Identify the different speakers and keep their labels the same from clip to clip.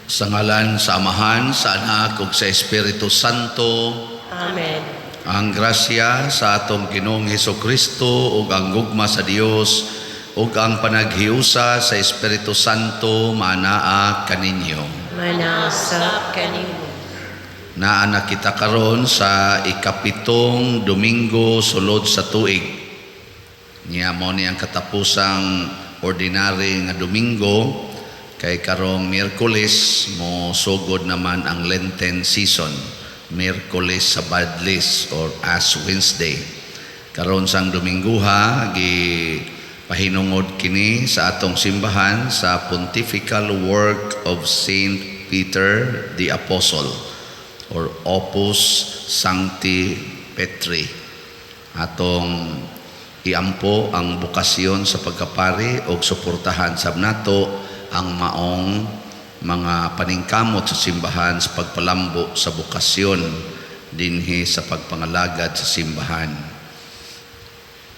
Speaker 1: Sa ngalan sa Amahan, sa Anak ug sa Espiritu Santo.
Speaker 2: Amen.
Speaker 1: Ang grasya sa atong Ginoong Hesukristo ug ang gugma sa Dios ug ang panaghiusa sa Espiritu Santo manaa kaninyo.
Speaker 2: Manaa sab kanimo.
Speaker 1: Naa na kita karon sa 7 Domingo sulod sa tuig. Nya mao ni ang katapusang ordinary nga Domingo, kay karong Miyerkules mo sugod naman ang Lenten season. Miyerkules sa Badlis or Ash Wednesday. Karon sang Dominguha gi pahinungod kini sa atong simbahan sa Pontifical Work of Saint Peter the Apostle or Opus Sancti Petri. Atong iampo ang bokasyon sa pagkapari og suportahan sab nato ang maong mga paningkamot sa simbahan sa pagpalambo sa bokasyon dinhi sa pagpangalagad sa simbahan.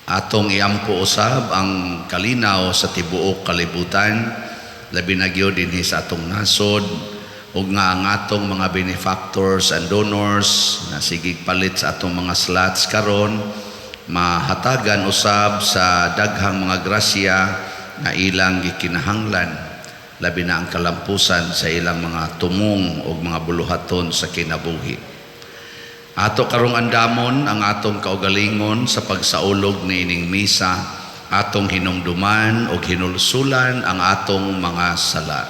Speaker 1: Atong iampo usab ang kalinaw sa tibuok kalibutan, labi na gyud dinhi sa atong nasod, ug nga ang atong mga benefactors and donors na sigig palit sa atong mga slots karon mahatagan usab sa daghang mga grasya nga ilang gikinahanglan, labi na ang kalampusan sa ilang mga tumong ug mga buluhaton sa kinabuhi. Ato karong andamon ang atong kaugalingon sa pagsaulog niining misa, atong hinumduman ug hinulsulan ang atong mga sala.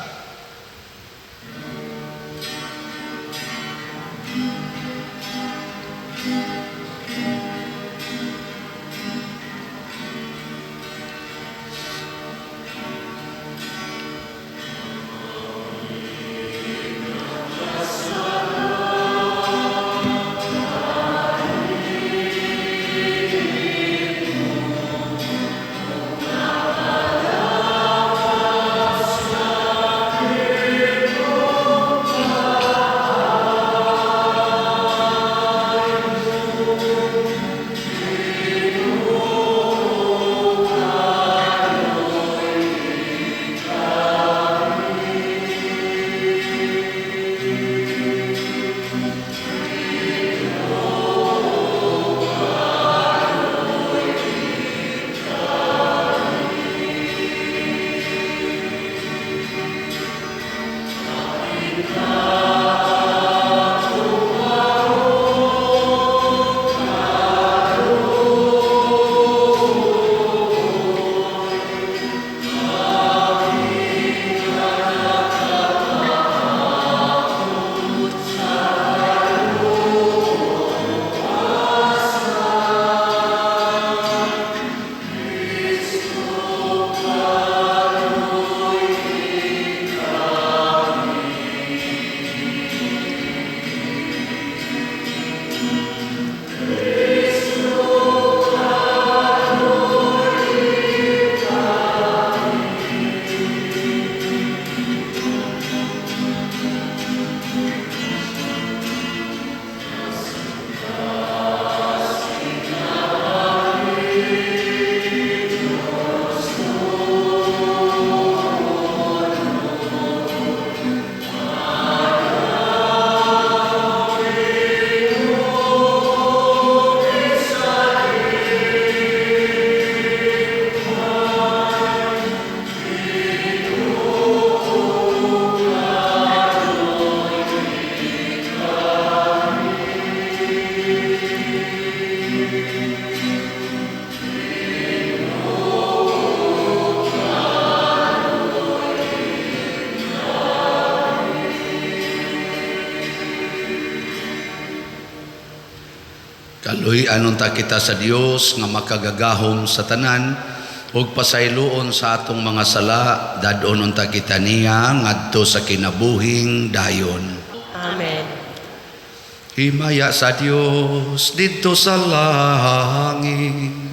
Speaker 1: Kaluy-an unta kita sa Dios nga makagagahom sa tanan ug pasayloon sa atong mga sala, dad-on unta kita niya ngadto sa kinabuhing dayon.
Speaker 2: Amen.
Speaker 1: Himaya sa Dios didto sa langit.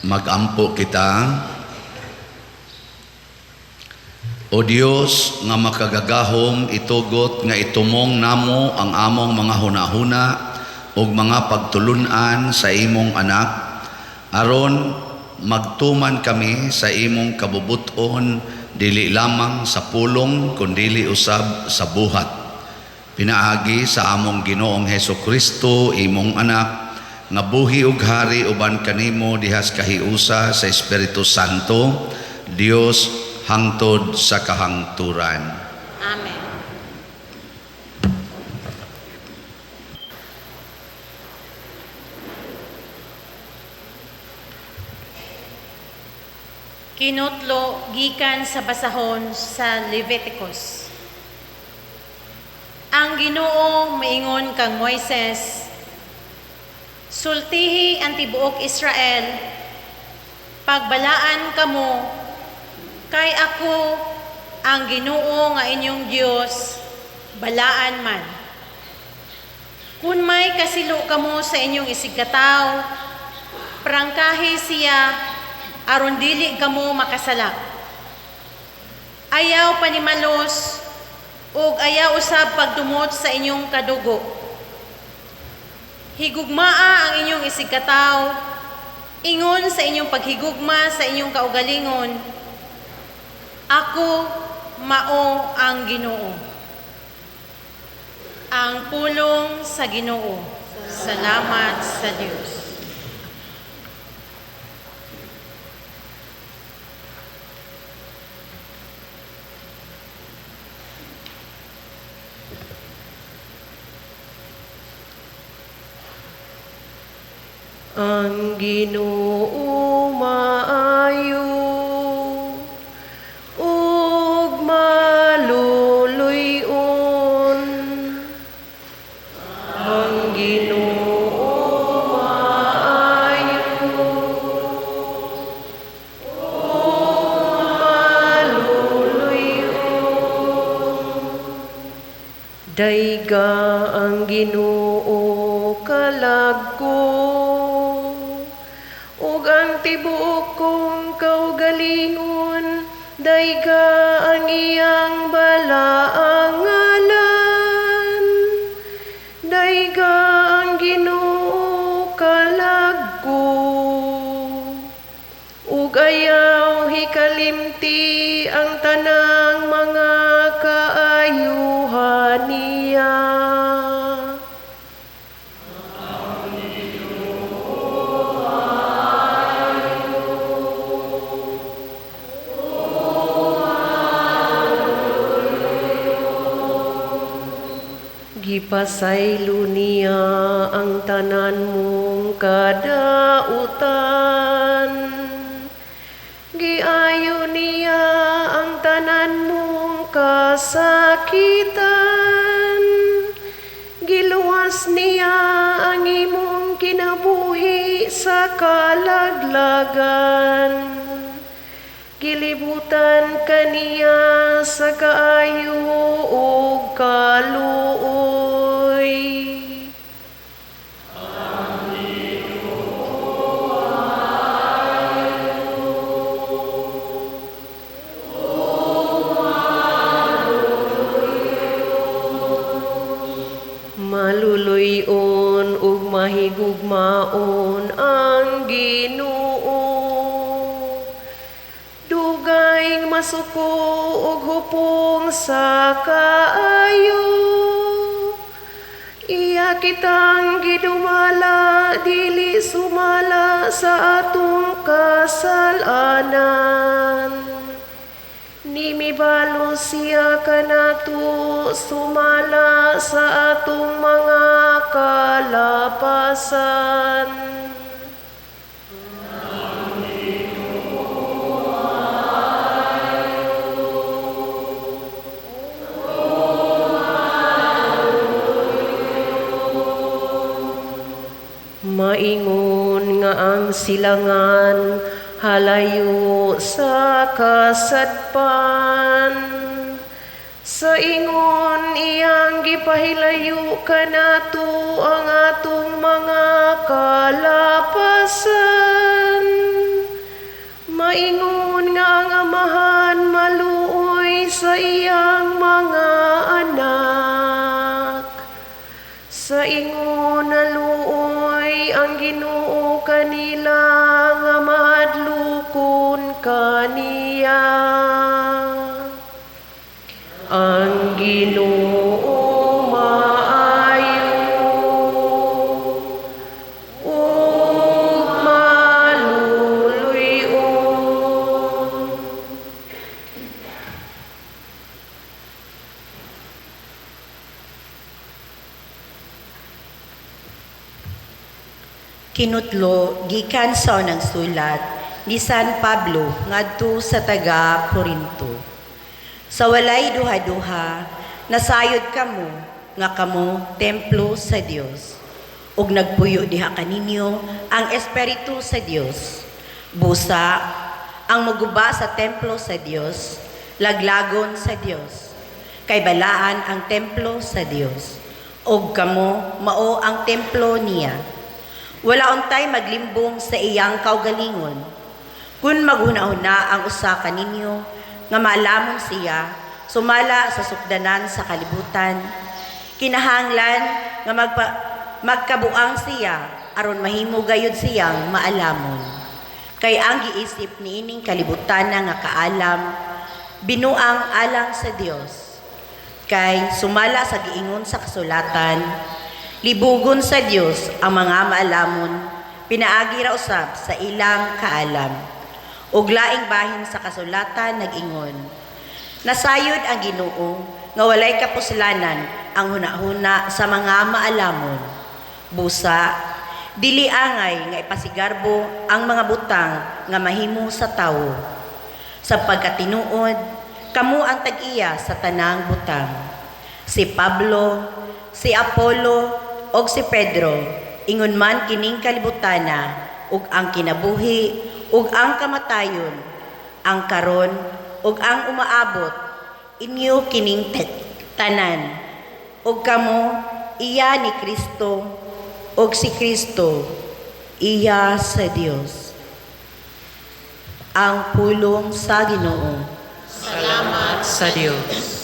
Speaker 1: Magampo kita. O Dios nga makagagahom, itugot nga itumong namo ang among mga hunahuna ug mga pagtulun-an sa imong anak, aron magtuman kami sa imong kabubut-on, dili lamang sa pulong kundili usab sa buhat, pinaagi sa among Ginoong Hesus Kristo, imong anak, nga buhi ug hari uban kanimo dihas kahiusa sa Espiritu Santo, Dios, hangtod sa kahangturan.
Speaker 3: Amen. Kinutlo gikan sa basahon sa Leviticus. Ang Ginoo maingon kang Moises, "Sultihi ang tibuok Israel, pagbalaan kamo, kay ako ang Ginoo nga inyong Dios, balaan man. Kung may kasilo kamo sa inyong isigkatawo, prangkahi siya aron dili kamo makasala. Ayaw panimalos ug ayaw usab pagdumot sa inyong kadugo. Higugmaa ang inyong isigkatawo, ingon sa inyong paghigugma sa inyong kaugalingon. Ako mao ang Ginoo." Ang pulong sa Ginoo. Salamat sa Dios.
Speaker 2: Ang Ginoo maayo ug maluluy-on. Ang Ginoo maayo ug maluluy-on. Dayga ang Ginoo kalag ko, ug ang tibuok kong kaugalingon, dayga ang iyang balaang ngalan. Dayga ang Ginoo kalag ko, ug ayaw hikalimti ang tanang mga kaayuhan niya. Gipasaylo niya ang tanan mong kadautan. Giayo niya ang tanan mong kasakitan. Giluwas niya ang imong kinabuhi sa kalaglagan. Gilibutan kaniya sa kaayo ug kaluoy. Maluluy-on ug mahigugmaon ang Ginoo. Dugay masuko ug hupong sa kaayo. Iya kitang gidumala, dili sumala sa atong kasalanan. Nimibalo siya kanato sumala sa atong mga kalapasan. Maingon nga ang silangan halayo sa kasadpan. Sa ingon iyang gipahilayo kanato ang atong mga kalapasan. kanila nga mahadlokon kaniya. Ang Ginoo maayo ug maluluy-on.
Speaker 4: Kinutlo gikan sa unang sulat ni San Pablo ngadto sa taga Korinto. Sa walay duha-duha, nasayod kamo nga kamo templo sa Dios, ug nagpuyo diha kaninyo ang Espiritu sa Dios. Busa ang muguba sa templo sa Dios, laglagon sa Dios. Kay balaan ang templo sa Dios, ug kamo mao ang templo niya. Wala untay maglimbong sa iyang kaugalingon. Kung maghuna-huna ang usa kaninyo nga maalamon siya, sumala sa sukdanan sa kalibutan, kinahanglan nga magkabuang siya aron mahimo gayud siyang maalamon. Kay ang giisip niining kalibutan nga kaalam, binuang alang sa Dios. Kay sumala sa giingon sa kasulatan, libugon sa Dios ang mga maalamon, pinaagi ra usab sa ilang kaalam. Ug laing bahin sa kasulatan nag-ingon, nasayod ang Ginoo nga walay kapuslanan ang hunahuna sa mga maalamon. Busa, dili angay nga ipasigarbo ang mga butang nga mahimo sa tawo. Sa pagkatinuod, kamo ang tag-iya sa tanang butang. Si Pablo, si Apollo, og si Pedro, ingon man kining kalibutana, ug ang kinabuhi, ug ang kamatayon, ang karon, ug ang umaabot, inyo kining tanan. Ug kamo, iya ni Kristo, ug si Kristo, iya sa Dios. Ang pulong sa Ginoo.
Speaker 2: Salamat sa Dios.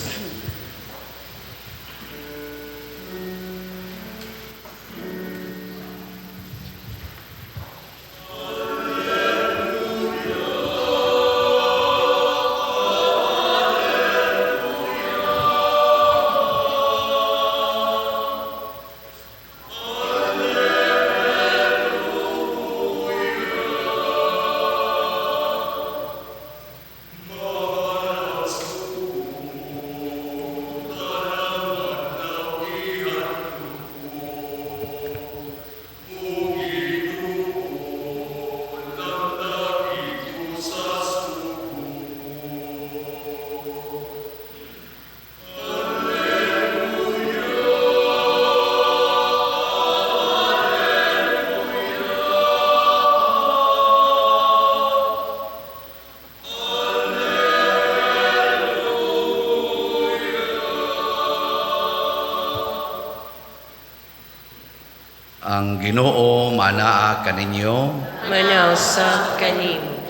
Speaker 1: Ang Ginoo manaa kaninyo.
Speaker 2: Manausab kanimo.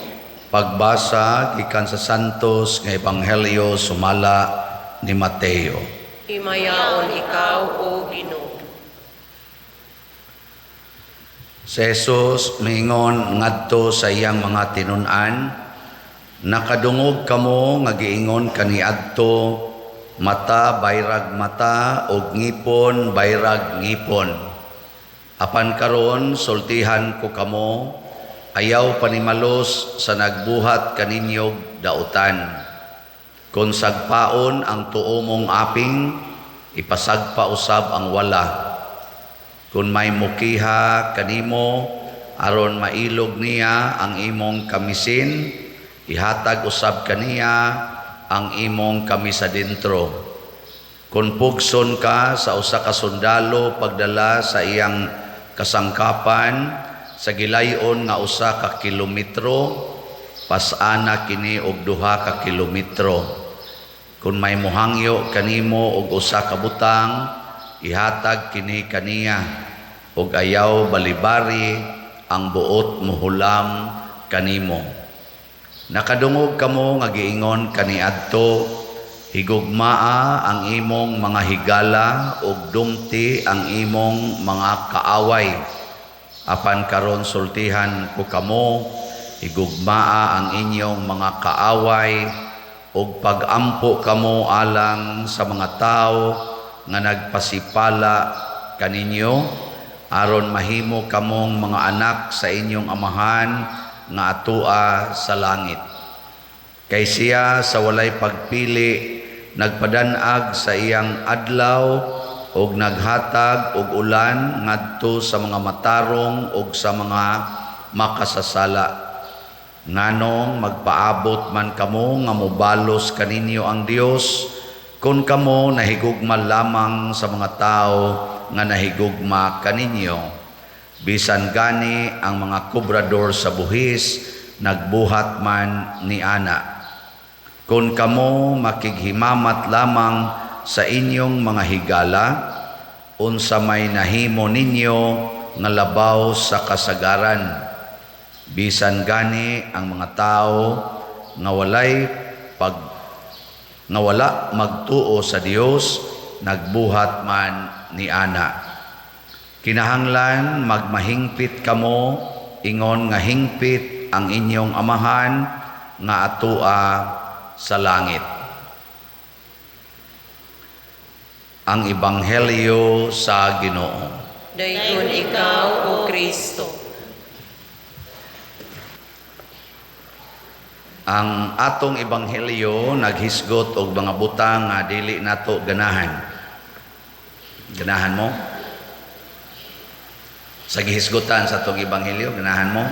Speaker 1: Pagbasa gikan sa Santos nga Ebanghelyo sumala ni Mateo.
Speaker 2: Himayaon ikaw, O Ginoo.
Speaker 1: Si Jesus miingon ngadto sa iyang mga tinun-an, nakadungog kamo nga giingon kaniadto, mata bayrag mata ug ngipon bayrag ngipon. Apan karon sultihan ko kamo, ayaw panimalos sa nagbuhat kaninyog dautan. Kung sagpaon ang tuo mong aping, ipasagpa usab ang wala. Kung may mukiha kanimo, aron mailog niya ang imong kamisin, ihatag usab kaniya ang imong kamisa dentro. Kung pugson ka sa usa ka sundalo pagdala sa iyang kasangkapan sa gilayon nga usa ka kilometro, pasana kini og 2 ka kilometro. Kung may muhangyo kanimo og usa ka butang, ihatag kini kaniya, ug ayaw balibari ang buot muhulam kanimo. Nakadungog kamo nga giingon kaniadto, higugmaa ang imong mga higala ug dumti ang imong mga kaaway. Apan karon sultihan ko kamo, higugmaa ang inyong mga kaaway ug pagampo kamo alang sa mga tawo nga nagpasipala kaninyo, aron mahimo kamong mga anak sa inyong Amahan nga atoa sa langit. Kay siya sa walay pagpili nagpadanag sa iyang adlaw ug naghatag og ulan ngadto sa mga matarong ug sa mga makasasala. Nganong magpaabot man kamo nga mobalos kaninyo ang Dios kung kamo nahigugma lamang sa mga tao nga nahigugma kaninyo? Bisan gani ang mga kobrador sa buhis nagbuhat man ni ana. Kung kamo makighimamat lamang sa inyong mga higala, unsa may nahimo ninyo nga labaw sa kasagaran? Bisan gani ang mga tao nga walay pag nga wala magtuo sa Dios nagbuhat man ni ana. Kinahanglan magmahingpit kamo ingon nga hingpit ang inyong Amahan nga atoa sa langit. Ang Ebanghelyo sa Ginoo.
Speaker 2: Daygon ikaw, O Kristo.
Speaker 1: Ang atong Ebanghelyo naghisgot og mga butang nga dili nato ganahan. Ganahan mo? Sa gihisgotan sa atong Ebanghelyo, ganahan mo?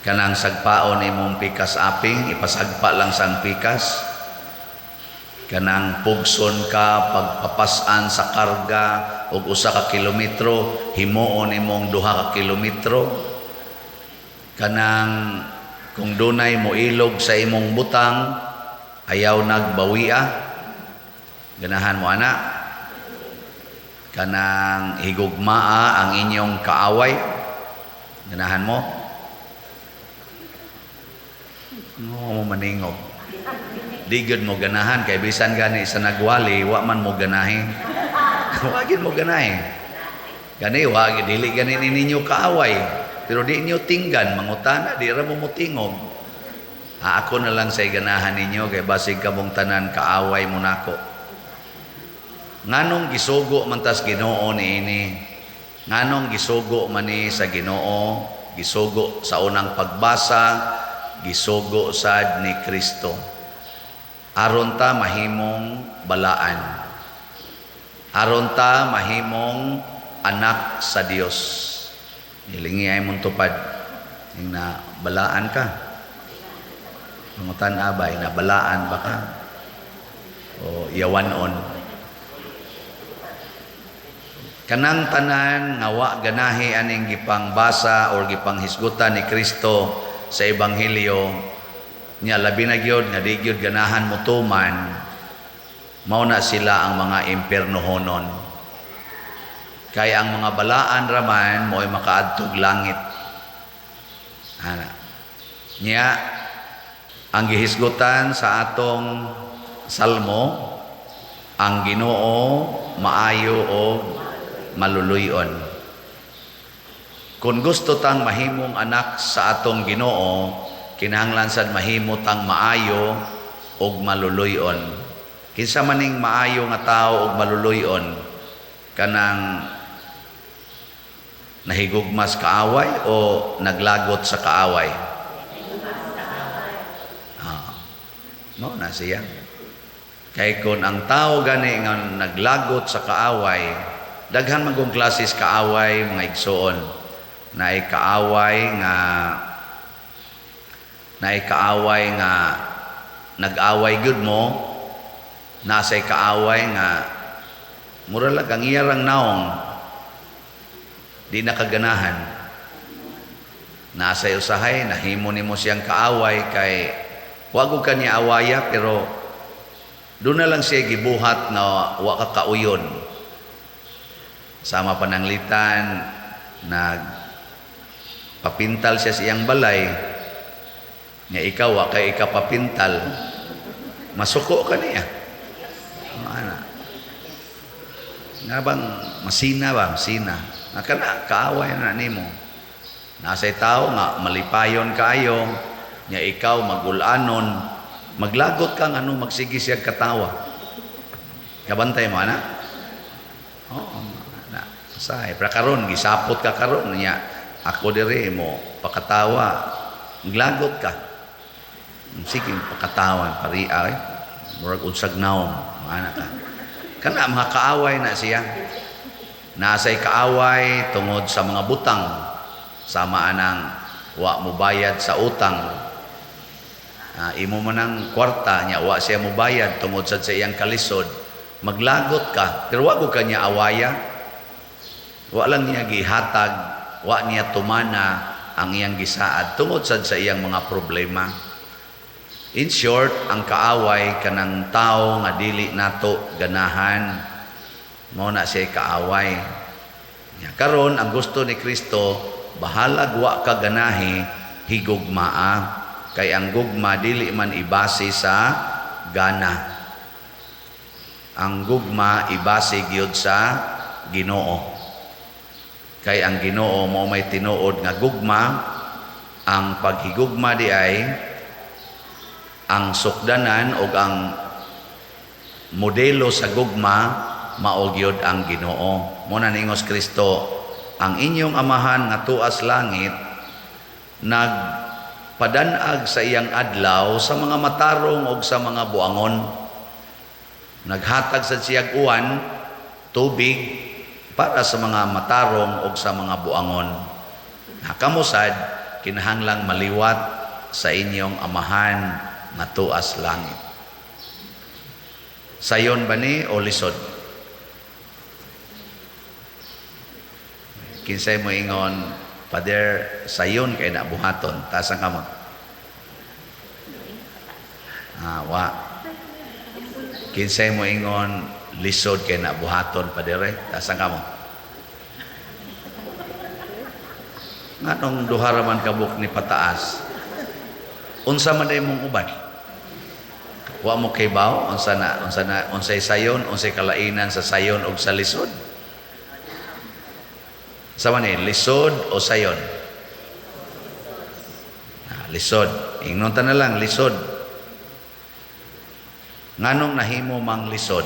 Speaker 1: Kanang sagpaon imong pikas aping, ipasagpa lang sang pikas. Kanang pugson ka pagpapasan sa karga og usa ka kilometro, himuon imong 2 ka kilometro. Kanang kung dunay moilog sa imong butang, ayaw nagbawia. Ganahan mo ana? Kanang higugmaa ang inyong kaaway. Ganahan mo? No, mo maningog. Di gyud mo ganahan kay bisan gani sa nagwali wa man mo ganahi. Wa gyud mo ganahi. Gani wa gyud, dili gani ninyo kaaway. Pero di niyo tinggan mangutana, di ra mo motingog. Ako na lang say ganahan ninyo kay basig kamong tanan kaaway mo nako. Nganong gisugo man tas Ginoo niini? Nganong gisugo man ni sa Ginoo? Gisugo sa unang pagbasa, gisugo sad ni Kristo. Aron ta mahimong balaan. Aron ta mahimong anak sa Dios. Nilingi ay mong tupad. Yung na balaan ka. Pangutan abay, na balaan ba ka? O yawanon. Kanang tanan nga wa ganahi aning gipangbasa or gipanghisgutan ni Kristo sa Ebanghelyo nya labi na gyud nga di gyud ganahan motuman, mao na sila ang mga impiernohonon. Kay ang mga balaan raman mo'y makaadtog langit. Ana. Nya ang gihisgutan sa atong salmo, ang Ginoo maayo og maluluyon. Kung gusto tang mahimong anak sa atong Ginoo, kinahanglan sad mahimo tang maayo og maluluyon. Kinsa maning maayo nga tawo og maluluyon? Kanang nahigugmas kaaway o naglagot sa kaaway? No, na siya. Kay kon ang tao gani nga naglagot sa kaaway, daghan man kong klases kaaway mga igsoon. Naay kaaway nga naay kaaway nga nag-away gyud mo, nasay kaaway nga mura lang ang iyarang naong di nakaganahan. Nasay usahay nahimo nimo siyang kaaway kay wa gud kaniya awaya, pero doon na lang siya gibuhat nga wa ka kauyon. Sama pananglitan, nagpapintal siya sa iyang balay, nga ikaw wa kay ikapapintal, masuko ka niya. Ana. Nga bang masina ba, masina. Nga kana kaaway na nimo. Nasay tao nga malipayon kaayo, nya ikaw magulanon, maglagot ka ngano magsige siya katawa. Kabantay mo ana? Oo, na. Say, pero karon gisapot ka karon nya ako diri mo pakatawa. Maglagot ka. Sige, pakatawa pari ay murag unsag naom, ana ka. Kana mga kaaway na siya. Nasay kaaway tungod sa mga butang, sama anang wa mo bayad sa utang. Imo man ang kwarta nya wa siya mo bayad tungod sad sa iyang kalisod, maglagot ka pero wa ka niya awaya. Wa lang niya gihatag, wa niya tumana ang iyang gisaad tungod sad sa iyang mga problema. In short, ang kaaway kanang tao nga dili nato ganahan, mao na siya kaaway. Ya, karon ang gusto ni Kristo, bahalag wa ka ganahi, higugmaa, kay ang gugma dili man ibase sa gana. Ang gugma ibase gyud sa Ginoo. Kay ang Ginoo mao may tinuod nga gugma. Ang paghigugma di ay ang sukdanan og ang modelo sa gugma mao gyud ang Ginoo. Mo na ningos Kristo, ang inyong amahan nga tuas langit nagpadanag sa iyang adlaw sa mga matarong og sa mga buangon. Naghatag sa siyag uwan, tubig para sa mga matarong og sa mga buangon. Nakamusad kinahanglang maliwat sa inyong amahan nga tuas langit. Sayon ba ni o lisod? Kinsay mo ingon, Father, sayon kay na buhaton, taas ang kamot. Wa. Kinsay mo ingon, lisod kay na buhaton, Father, taas ang kamot. Nganong duha ra man kabuk ni pataas? Unsa man day mong uban? Wa mo kay baw unsa na unsay sayon, unsay kalainan sa sayon og sa lisod? Sa man ni, lisod o sayon? Lisod. Ingnon ta na lang lisod. Nganong nahimo mang lisod?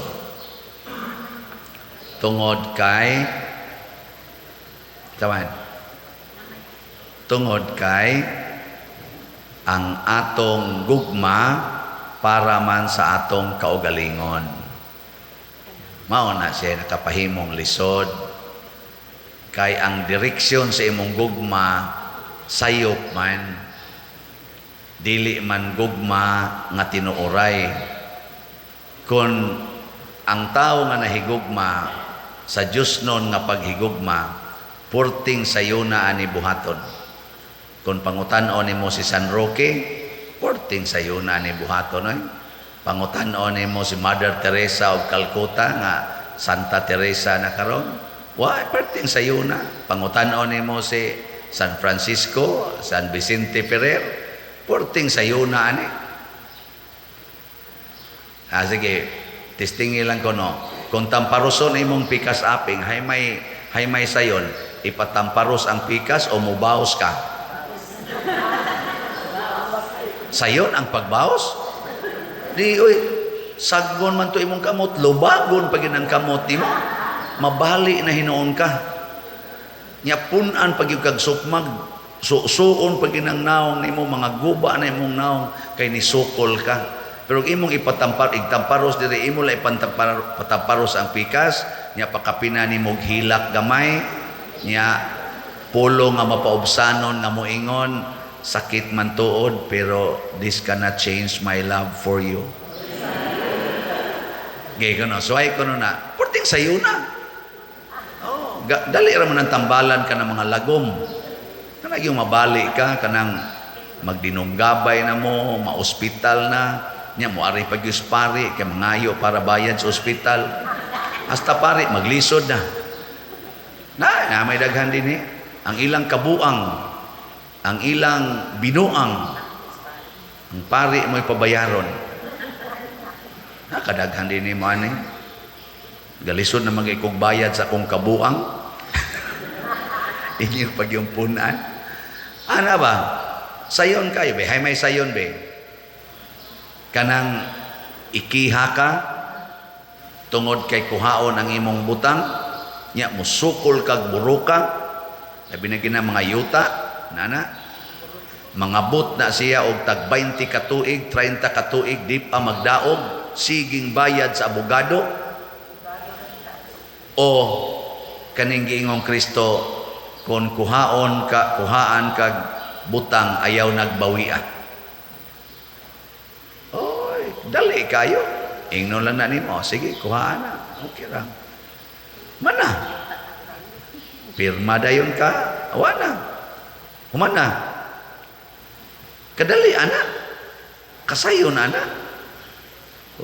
Speaker 1: Tungod kay taman. Tungod kay ang atong gugma para man sa atong kaugalingon. Mao na siya nakapahimong lisod. Kay ang direksyon sa imong gugma sayop man, dili man gugma nga tinuoray. Kung ang tao nga nahigugma sa Dios nun nga paghigugma, purting sayo na ani buhaton. Kung pangutan-on nimo si San Roque, purting sayo na ani buhaton oy. Pangutan-on nimo si Mother Teresa of Calcutta nga Santa Teresa na karon, wa perting sayo na. Pangutan-on nimo si San Francisco, San Vicente Ferrer, purting sayo na ani. Sige, testingi lang ko no. Kung tamparoson imong pikas aping, hay may sayon, ipatamparos ang pikas o mubaos ka? Sayon ang pagbaos? Di, uy, saggon man to imong kamot, lubagon pag ang kamot nimo, mabali na hinuon ka. Nya pun-an pag yung kag sukmag, susuon pag ang naong nimo, mga guba na imong naong, kay nisukol ka. Pero imong ipatampar, igtamparos diri imo la ipatamparos ang pikas, nya pakapina nimo hilak gamay, nya pulo nga mapaubsanon nga moingon, sakit man tuod pero this cannot change my love for you. Gay kuno, suway kuno na, purting sayo na. Oh, dali ra man ang tambalan ka ng mga lagom. Kanang yung mabali ka, kanang magdinunggabay na mo, maospital na, nya mo ari pag pari kay mangayo para bayad sa ospital. Hasta pari maglisod na. Na may daghan dinhi. Ang ilang kabuang, ang ilang binuang, ang pari mo'y pabayaron. Nakadaghan din ni mo ani. Galisod na magikog bayad sa akong kabuang. Inyo pag yung punan. Ana ba? Sayon kayo be. Hay may sayon be. Kanang ikiha ka tungod kay kuhaon ang imong butang, nya musukol kag buruka, labi na gina mga yuta, nana, mangabot na siya og tag 20 ka tuig, 30 ka tuig, di pa magdaog, siging bayad sa abogado, o kaning giingong Kristo, kung kuhaon ka, kuhaan kag butang, ayaw nagbawia. Oy, dali kayo. Ingnon lang na nimo, sige, kuhaan na. Okay ra. Mana. Pirma dayon ka, awa na. Human na. Kadali ana. Kasayon ana.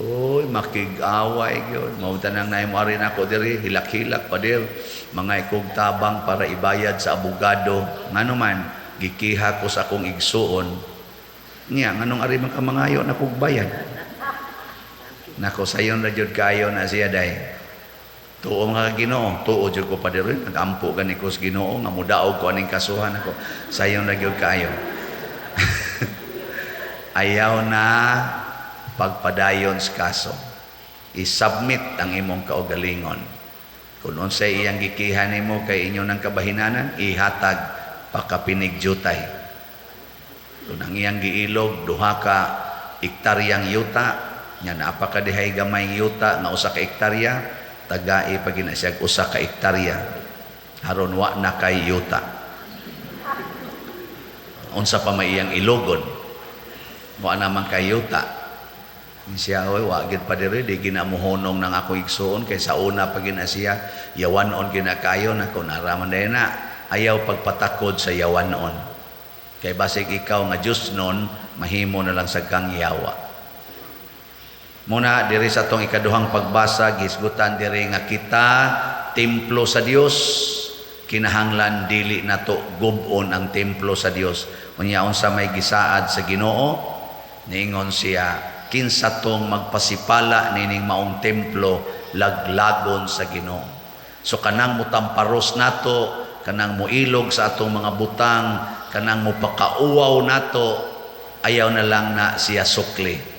Speaker 1: Oy, makig-away gyud. Mao tanang naay mo ari nako diri, hilak-hilak pa dir. Mga ikog tabang para ibayad sa abogado. Ngano man gikiha ko sa akong igsuon. Nya nganong ari man ka mangayo na kog bayad? Nako sayon ra jud kayo na siya day. Tuo mga Ginoo, tuo jud ko pa diri, nagampo gani ko sa Ginoo nga modaog ko aning kasuhan ako. Sayon ra gyud kayo. Ayaw na pagpadayon sa kaso. I-submit ang imong kaugalingon. Kung unsay iyang gikiha nimo kay inyo ng kabahinanan, ihatag pakapinig-jutay. Kung ang iyang giilog, duha ka ektaryang yuta, nya naa pa ka dihay gamay yuta nga usa ka ektarya, tagai pa gina siya usa ka ektarya. Haron wa na kay yuta. Unsa pa may iyang ilogon? Wa naman kay yuta. Siya, oy, wa gid pa diri, di ginamuhonong nang ako igsuon kay sa una pa gina siya, yawanon ginakayo nako naraman dayon na ayaw pagpatakod sa yawanon. Kay basig ikaw nga Diyos nun, mahimo na lang sa kang yawa. Muna diri sa atong ikaduhang pagbasa, gisgutan diri nga kita templo sa Dios, kinahanglan dili nato gub-on ang templo sa Dios. Unya unsa may gisaad sa Ginoo, niingon siya, kinsa tong magpasipala nining maong templo, laglagon sa Ginoo. So kanang mutamparos nato, kanang muilog sa atong mga butang, kanang mupakauwaw nato, ayaw na lang na siya sukli.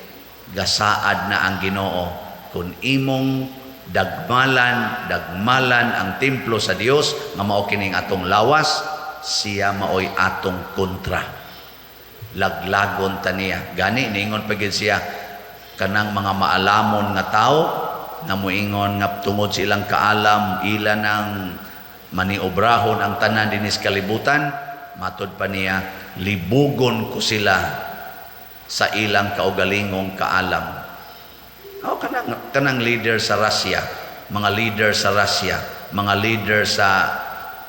Speaker 1: Gasaad na ang Ginoo. Kung imong dagmalan, dagmalan ang templo sa Dios nga mao kining atong lawas, siya maoy atong kontra. Laglagon ta niya. Gani niingon pa gid siya kanang mga maalamon nga tao nga moingon nga tungod sa ilang kaalam, ila nang maniobrahon ang tanan dinis kalibutan, matod pa niya, libugon ko sila sa ilang kaugalingong kaalam. O kanang leader sa Russia, mga leader sa Russia, mga leader sa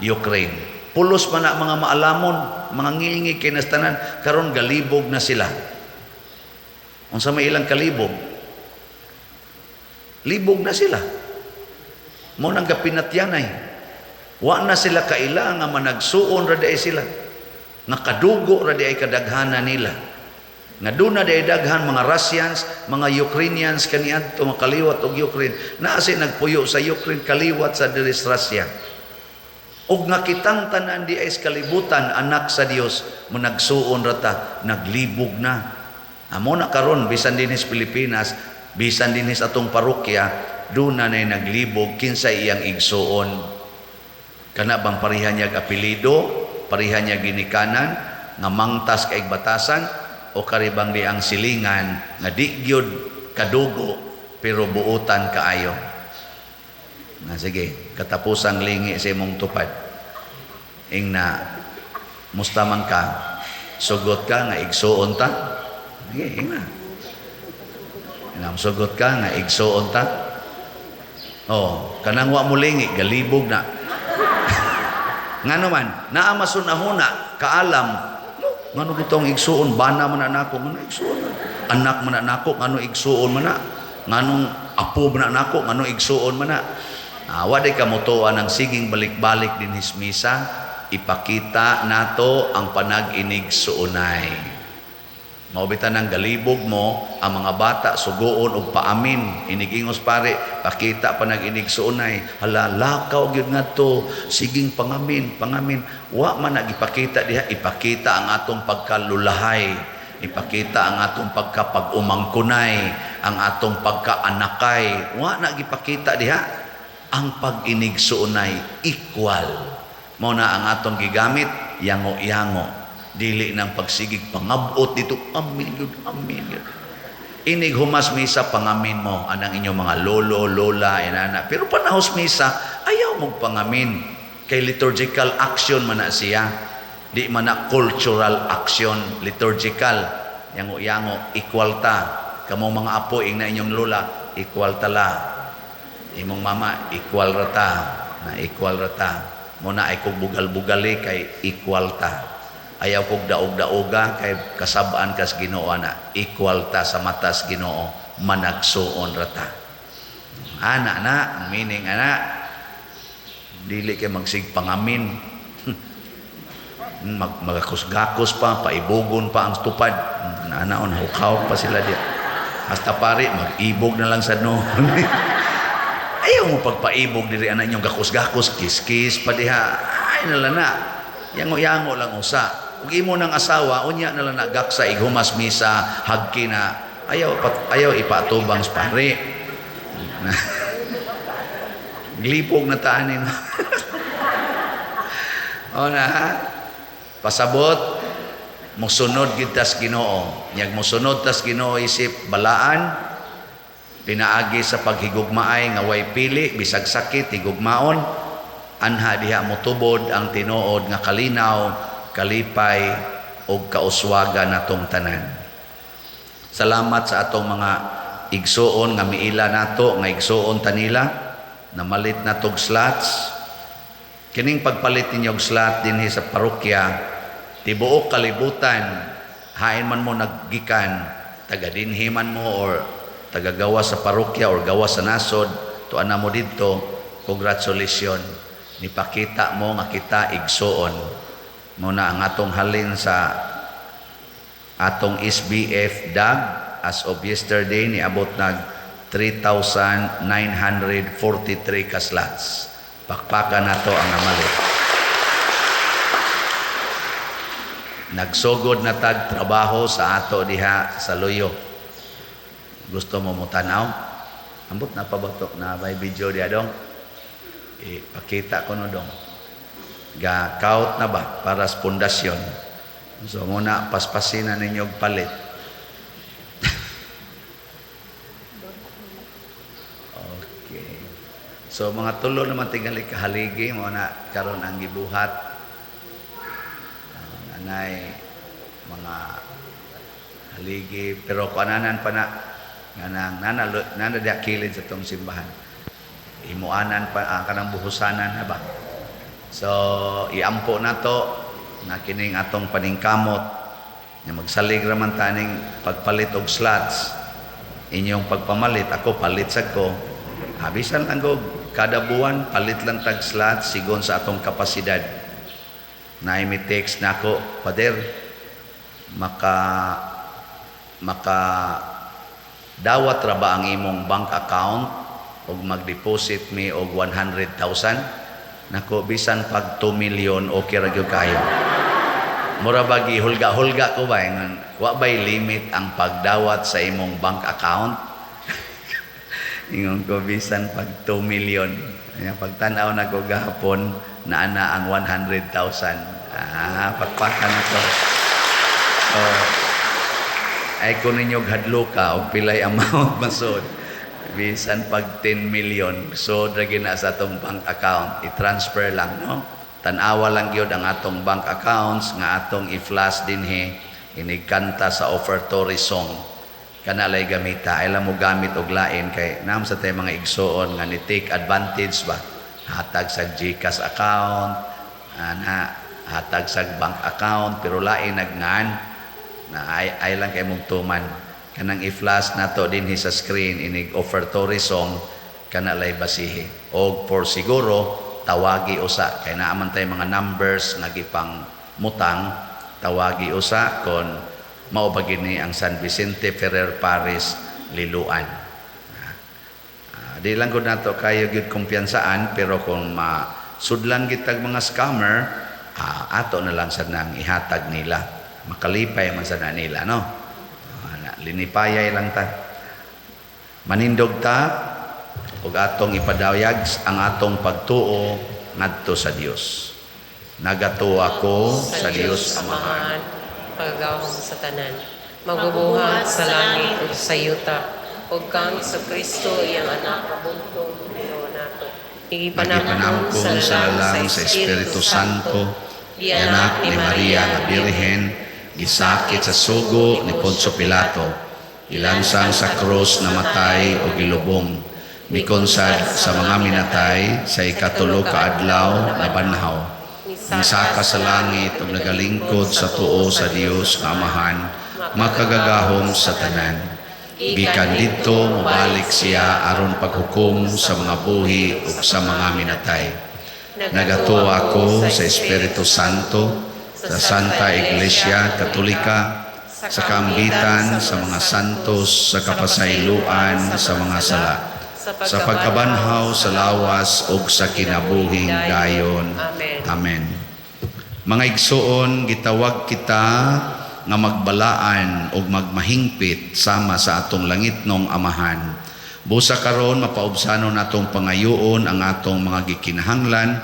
Speaker 1: Ukraine. Pulos man na mga maalamon, mga ngilngig kay tanan, karon galibog na sila. Unsa may ilang kalibog? Libog na sila. Mo nang gapinatyanay. Wa na sila kaila nga managsuon ra diay sila. Nga kadugo ra diay kadaghanan nila. Nga doon na diay daghan mga Russians, mga Ukrainians kaniadto makaliwat og Ukraine. Naa si nagpuyo sa Ukraine kaliwat sa diri sa Russia. Og nga kitang tanan di ay sa kalibutan anak sa Dios, mo nagsuon ra ta, naglibog na. Amo na karon bisan dinhi sa Pilipinas, bisan dinhi sa atong parokya, doon na naglibog kinsa iyang igsuon. Kana bang pareha niya apelyido, pareha niya ginikanan, nga mangtas kay batasan, o karibang di ang silingan nga di gyud kadugo pero buotan kaayo. Na sige, katapusang lingi sa imong tupad. Ingna, musta man ka, sugot ka nga igsuon ta. Sige, ingna. Ingna, sugot ka nga igsuon ta. Oh, kanang wa mo lingi, galibog na. Ngano man, naa masunahuna, kaalam, ngano gitong igsuon, bana man na nako, ngano igsuon man. Anak man na nako, ngano igsuon man na. Nganong apo man na nako, ngano igsuon man na. Wa day kamutuan ang siging balik-balik din misa, ipakita nato ang panag-inig suunay. Mao bitaw nang galibog mo ang mga bata suguon og paamin. Inigingos pare, pakita pa nag inigsuonay. Hala, lakaw gyud ngadto, siging pangamin, pangamin. Wa man nagipakita diha, ipakita ang atong pagkalulahay, ipakita ang atong pagkapag-umangkunay, ang atong pagkaanakay. Wa na gipakita diha ang pag-inigsuonay equal. Mao na ang atong gigamit yango-yango. Dili nang pagsigig pangabot dito, amin yun, amin yun. Inig humas misa, pangamin mo anang inyong mga lolo, lola, inana. Pero panahos misa, ayaw mong pangamin. Kay liturgical action man na siya. Di man na cultural action, liturgical. Yango-yango, equal ta. Kamong mga apo, ing na inyong lola, equal ta la. Imong mama, equal ra ta. Na equal ra ta. Muna ay kog bugal-bugali kay equal ta. Ayaw kog daog-daoga kay kasabaan kas Ginoo na equal ta sa matas Ginoo, managsuon ra ta. Ana na ang meaning ana, dili kay magsig pangamin. Magakusgakos pa, paibugon pa ang tupad. Ana-anaon hukaw pa sila diya. Hasta pare mag-ibog na lang sa noon. Ayaw mo pagpaibog diri ana inyong gakus-gakos, kiss-kiss pa diha. Ay nala na. Yango-yango lang usa. Ug imo nang asawa, unya na lang nagaksa ighumas misa, hagki na. Ayaw ayaw ipatubang sa pare. Glipog na taanin. O na, ha? Pasabot, musunod gid tas Ginoo. Nyag musunod tas Ginoo isip balaan, pinaagi sa paghigugmaay nga way pili, bisag sakit higugmaon, anha diha motubod ang tinuod nga kalinaw, kalipay ug kauswagan natong tanan. Salamat sa atong mga igsuon nga miila nato, nga igsuon tanila, namalit natog slots. Kining pagpalit ninyo og slot dinhi sa parokya, tibuok kalibutan, hain man mo naggikan, taga dinhi man mo or tagagawa sa parokya or gawa sa nasod, tuan na mo didto, congratulations. Nipakita mo nga kita igsuon. Muna ang atong halin sa atong SBF DAG as of yesterday niabot nag 3,943 ka slots. Pakpakan nato ang namalit. Nagsugod na tag trabaho sa ato diha sa Luyo. Gusto mo motanaw? Ambot na pa ba to? Na may video diha dong? Ipakita ko no dong. Ga kaut na ba para sa pundasyon. So muna paspasin na ninyo og palit. Okay. So mga tulo naman tingali kahaligi mo na karon ang gibuhat. Anay mga haligi pero kuananan pa na nganang nana nana diha kilid sa tong simbahan. Imuanan pa kanang buhusanan na ba. So iampo nato nga kining atong paningkamot nga magsalig ra man taning pagpalit og slots. Inyong pagpamalit, ako palit sad ko. Habisan lang ko kada buwan palit lang tag slots sigon sa atong kapasidad. Naay mi text nako, Pader, maka dawat ra ba ang imong bank account og mag-deposit mi og 100,000? Nako, bisan pag 2 million okay ra gyud kayo. Mura ba gihulga-hulga ko ba ingon, wa bay limit ang pagdawat sa imong bank account? Ingon ko bisan pag 2 million. Nya pagtan-aw nako gahapon naa na ang 100,000. Pakpakan na to. So, ay kun ninyo hadlo ka og pilay amount masud. Bisan pag 10 million, so dragi na sa atong bank account, i-transfer lang, no? Tan-awa lang gyud ang atong bank accounts nga atong i-flash dinhi inigkanta sa offertory song. Kana lay gamita, ay lang mo gamit og lain kay naam sa tay mga igsuon nga ni take advantage ba. Hatag sa GCash account, ana, hatag sa bank account, pero lain nagngan na ay lang kay mong tuman. Kanang i-flash nato dinhi sa screen inig offertory song kana lay basihi. Og for siguro tawagi usa kay naa man tay mga numbers nga gipang mutang, tawagi usa kon Mao ba gini ang San Vicente Ferrer Parish Liloan. Di lang gud nato kayo gyud kumpiyansaan, pero kung masudlan gitag mga scammer, ato na lang sad nang ihatag nila. Makalipay man sad na nila, no? Linipayay lang ta. Manindog ta ug atong ipadayag ang atong pagtuo ngadto sa Dios. Nagatuo ako sa Dios Amahan,
Speaker 2: pagagahom sa tanan, magbubuhat sa langit ug sa yuta, ug kang sa Kristo iyang anak nga bugtong Ginoo nato.
Speaker 1: Nagipanamkon sa lalang sa Espiritu Santo, anak ni Maria nga Birhen, gisakit sa sugo ni Poncio Pilato, ilansang sa krus, namatay o gilubong, mikonsad sa mga minatay, sa ikatulo ka adlaw nabanhaw, misaka sa langit ug nagalingkod sa tuo sa Dios nga Amahan, makagagahom sa tanan. Gikan didto mobalik siya aron paghukom sa mga buhi ug sa mga minatay. Nagatuo ako sa Espiritu Santo, sa Santa Iglesia Katolika, sa kaambitan sa mga santos, sa kapasayloan sa mga sala, sa pagkabanhaw sa lawas ug sa kinabuhing dayon.
Speaker 2: Amen.
Speaker 1: Amen. Mga igsuon, gitawag kita nga magbalaan ug magmahingpit sama sa atong langitnong Amahan. Busa karon mapaubsanon natong pangayoon ang atong mga gikinahanglan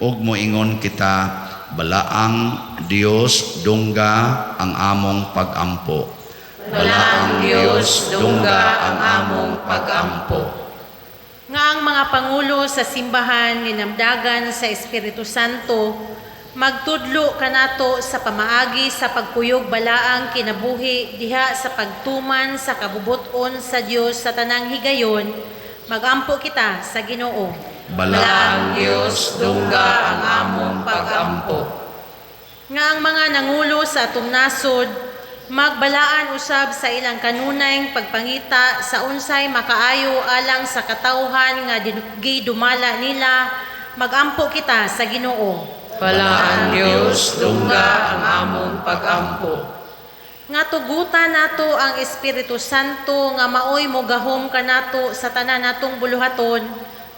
Speaker 1: ug moingon kita, Balaang Dios, dungga ang among pagampo.
Speaker 2: Balaang Dios, dungga ang among pagampo.
Speaker 3: Nga ang mga pangulo sa simbahan ninamdagan sa Espiritu Santo, magtudlo kanato sa pamaagi sa pagkuyog balaang kinabuhi diha sa pagtuman sa kabubut-on sa Dios sa tanang higayon, magampo kita sa Ginoo.
Speaker 1: Balaang Dios, dungga ang among pagampo.
Speaker 3: Nga ang mga nangulo sa atong nasod magbalaan usab sa ilang kanunayng pagpangita sa unsay makaayo alang sa katawhan nga gidumala nila, magampo kita sa Ginoo.
Speaker 2: Balaang Dios, dungga ang among pagampo.
Speaker 3: Nga tugutan nato ang Espiritu Santo nga maoy mogahom kanato sa tanan natong buluhaton,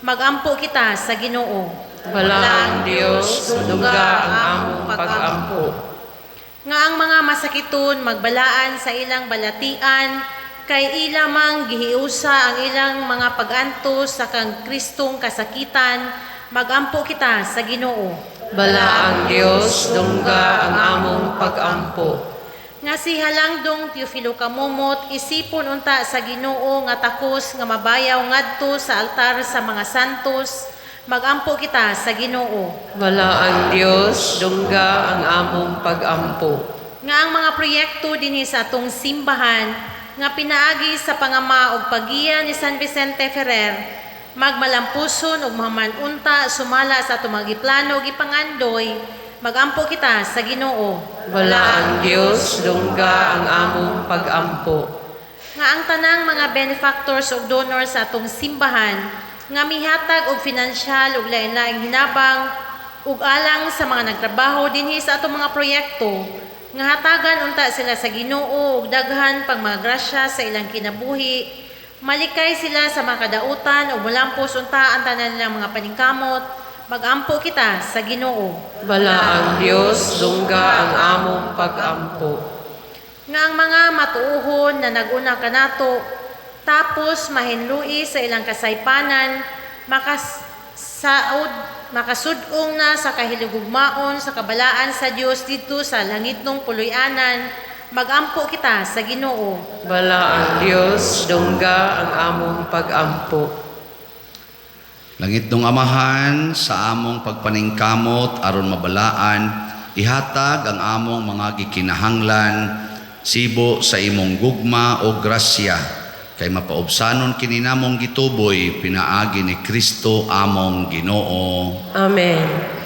Speaker 3: magampo kita sa Ginoo.
Speaker 2: Balaang Dios, dungga ang among pagampo.
Speaker 3: Nga ang mga masakiton magbalaan sa ilang balatian, kay ila mang gihiusa ang ilang mga pag-antos sa kang Kristong kasakitan, magampo kita sa Ginoo.
Speaker 2: Balaang Dios, dungga ang among pagampo.
Speaker 3: Nga si Halangdong Teofilo Camomot isipon unta sa Ginoo nga takos nga mabayaw ngadto sa altar sa mga santos, magampo kita sa Ginoo.
Speaker 2: Balaang Dios, dungga ang among pagampo.
Speaker 3: Nga ang mga proyekto dinhi sa atong simbahan nga pinaagi sa pangama og paggiya ni San Vicente Ferrer magmalampuson ug mahuman unta sumala sa atong mga giplano ug gipangandoy, magampo kita sa Ginoo.
Speaker 2: Balaang Dios, dungga ang among pagampo.
Speaker 3: Nga ang tanang mga benefactors ug donors sa atong simbahan nga mihatag og finansyal ug lain-laing hinabang ug alang sa mga nagtrabaho dinhi sa atong mga proyekto, nga hatagan unta sila sa Ginoo ug daghan pang mga grasya sa ilang kinabuhi, malikay sila sa mga kadautan ug molampos unta ang tanan nilang mga paningkamot, magampo kita sa Ginoo.
Speaker 2: Balaang Dios, dungga ang among pagampo.
Speaker 3: Nga ang mga matuohon na naguna kanato tapos mahinlui sa ilang kasaypanan, makasud-ong na sa kahilugugmaon sa kabalaan sa Dios didto sa langitnong puloy-anan, magampo kita sa Ginoo.
Speaker 2: Balaang Dios, dungga ang among pagampo.
Speaker 1: Langitnong Amahan, sa among pagpaningkamot aron mabalaan, ihatag ang among mga gikinahanglan sibo sa imong gugma o grasya, kay mapaubsanon kini namong gituboy pinaagi ni Kristo among Ginoo.
Speaker 2: Amen.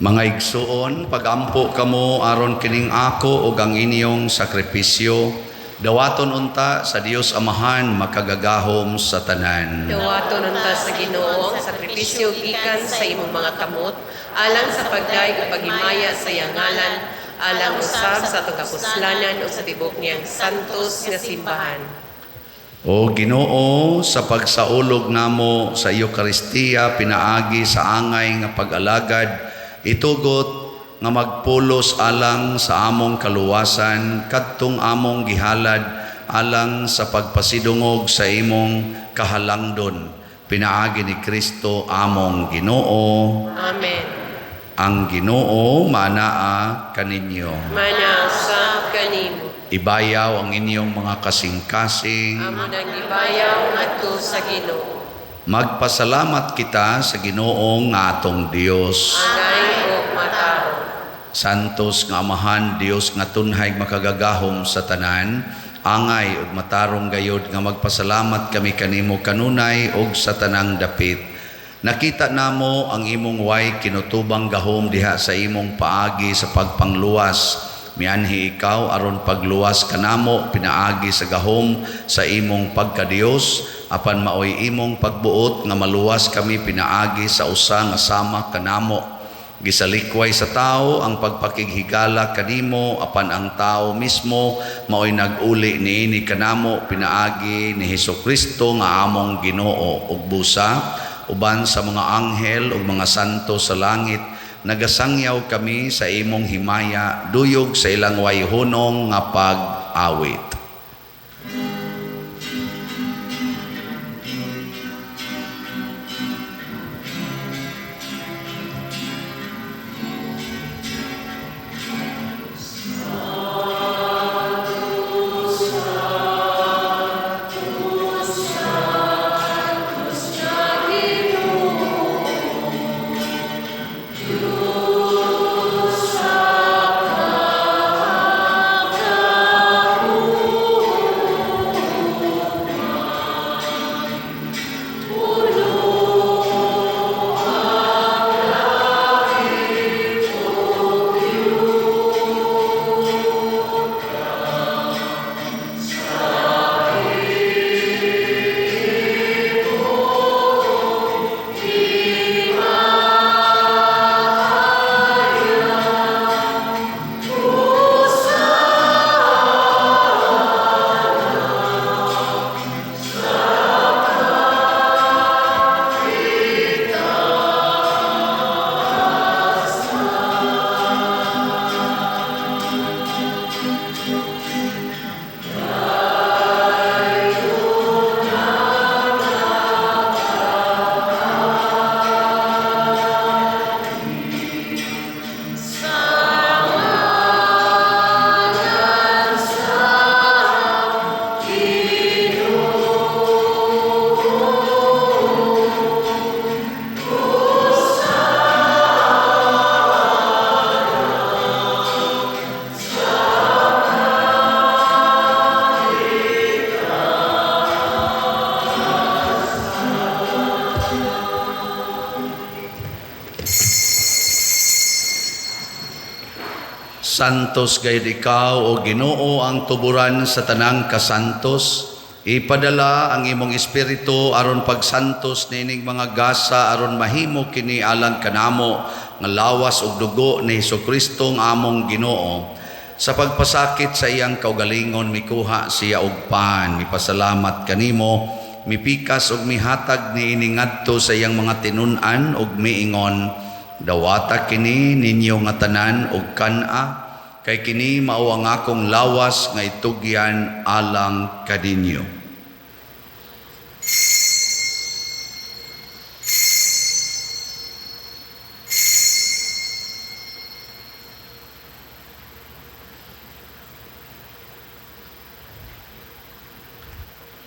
Speaker 1: Mga igsuon, pagampo kamo aron kining ako ug ang inyong sakripisyo, dawaton unta sa Dios Amahan makagagahom sa tanan.
Speaker 2: Dawaton unta sa Ginoo ang sakripisyo gikan sa imong mga kamot alang sa pagdayeg ug paghimaya sa iyang ngalan, alang usab sa atong kapuslanan ug sa tibok niyang santos nga simbahan.
Speaker 1: O Ginoo, sa pagsaulog namo sa Eukaristiya pinaagi sa angay nga pag-alagad, itugot nga magpulos alang sa among kaluwasan kadtong among gihalad alang sa pagpasidungog sa imong kahalangdon pinaagi ni Kristo among Ginoo.
Speaker 2: Amen.
Speaker 1: Ang Ginoo manaa kaninyo.
Speaker 2: Mana usab kanimo.
Speaker 1: Ibayaw ang inyong mga kasing-kasing.
Speaker 2: Amo nang gibayaw ngadto sa Ginoo.
Speaker 1: Magpasalamat kita sa Ginoong nga atong Dios.
Speaker 2: Angay ug matarong.
Speaker 1: Santos nga Amahan, Dios nga tunhay makagagahom sa tanan, angay ug matarong gayod nga magpasalamat kami kanimo kanunay ug sa tanang dapit. Nakita namo ang imong way kinutubang gahom diha sa imong paagi sa pagpangluwas. Mianhi ikaw aron pagluwas kanamo pinaagi sa gahom sa imong pagkadios, apan maoy imong pagbuot nga maluwas kami pinaagi sa usa nga sama kanamo. Gisalikway sa tao ang pagpakighigala kanimo, apan ang tao mismo maoy nag-uli niini kanamo pinaagi ni Hesukristo nga among Ginoo. Ug busa uban sa mga anghel ug mga santo sa langit, nagasangyaw kami sa imong himaya duyog sa ilang wayhunong nga pag-awit. Santos gayud ikaw, o Ginoo, ang tuburan sa tanang kasantos. Ipadala ang imong espiritu aron pagsantos niining mga gasa aron mahimo kini alang kanamo nga lawas ug dugo ni Hesukristo nga among Ginoo. Sa pagpasakit sa iyang kaugalingon mikuha siya og pan, mipasalamat kanimo, mipikas ug mihatag niini ngadto sa iyang mga tinun-an ug miingon, dawata kini ninyo nga tanan og kan-a, kay kini mao ang akong lawas nga itugyan alang kaninyo.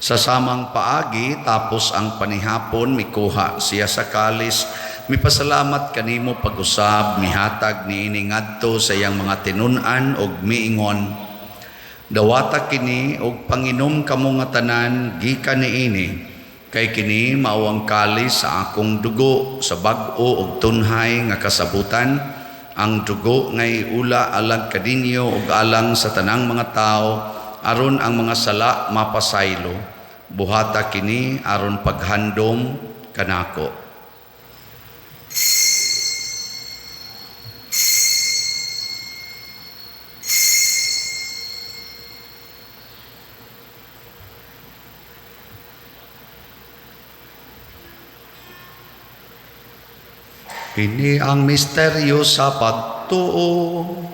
Speaker 1: Sa samang paagi, tapos ang panihapon, mikuha siya sa kalis, mipasalamat kanimo pag-usab, mihatag niini ngadto sa iyang mga tinun-an og miingon, dawata kini og panginom kamo nga tanan gikan niini, kay kini mao ang kalis sa akong dugo sa bag-o og tunhay nga kasabutan, Ang dugo nga iula alang kaninyo ug alang sa tanang mga tawo aron ang mga sala mapasaylo. Buhata kini aron paghandom kanako. Kini ang misteryo sa pagtuo.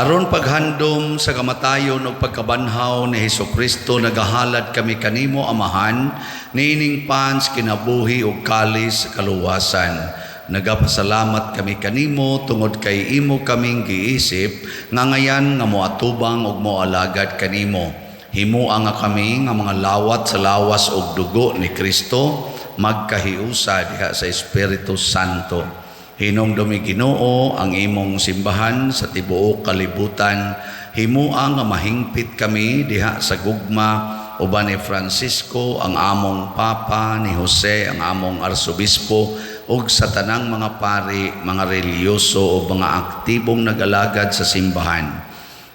Speaker 1: Aron paghandom sa kamatayon ug pagkabanhaw ni Hesukristo, nagahalad kami kanimo, Amahan, niining pans kinabuhi ug kalis sa kaluwasan. Nagapasalamat kami kanimo tungod kay imo kaming giisip nga ngayan nga moatubang ug moalagad kanimo. Himoa nga kami nga mga lawat sa lawas ug dugo ni Kristo magkahiusa diha sa Espiritu Santo. Hinumdumi, Ginoo, ang imong simbahan sa tibuok kalibutan. Himoa nga mahingpit kami diha sa gugma uban ni Francisco ang among Papa, ni Jose ang among Arsobispo, ug sa tanang mga pari, mga relihiyoso o mga aktibong nag-alagad sa simbahan.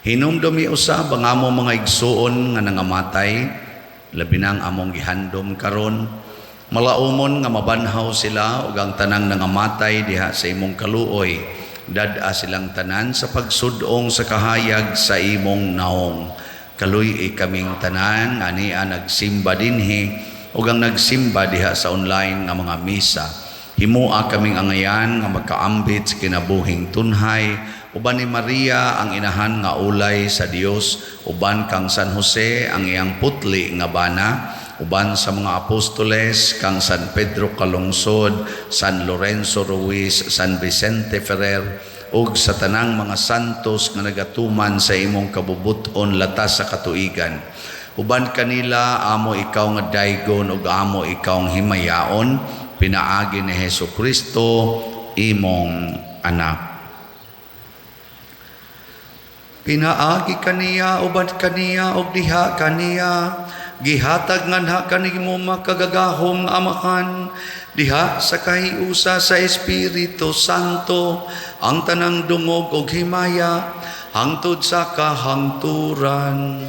Speaker 1: Hinumdumi usab ang among mga igsuon nga nangamatay, labi na ang among gihandom karon. Malaumon nga mabanhaw sila ug ang tanang nangamatay diha sa imong kaluoy. Dad-a silang tanan sa pagsudong sa kahayag sa imong naong. Kaluy-i kaming tanan ania nagsimba dinhi ug ang nagsimba diha sa online nga mga misa. Himoa kaming angayan nga magkaambit sa kinabuhing tunhay uban ni Maria ang inahan nga ulay sa Dios, uban kang San Jose ang iyang putli nga bana, uban sa mga apostoles kang San Pedro Calungsod, San Lorenzo Ruiz, San Vicente Ferrer, ug sa tanang mga santos nga nagatuman sa imong kabubuton latas sa katuigan. Uban kanila amo ikaw nga daygon ug amo ikaw ang himayaon, pinaagi ni Hesus Kristo imong anak. Pinaagi kaniya, uban kaniya, ug diha kaniya, gihatag nganha kanimo makagagahom nga Amahan, diha sa kahiusa sa Espiritu Santo, ang tanang dungog ug himaya, hangtod sa kahangturan.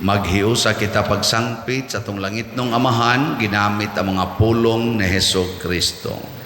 Speaker 1: Maghiusa kita pagsangpit sa atong langitnong Amahan, ginamit ang mga pulong ni Hesus Kristo.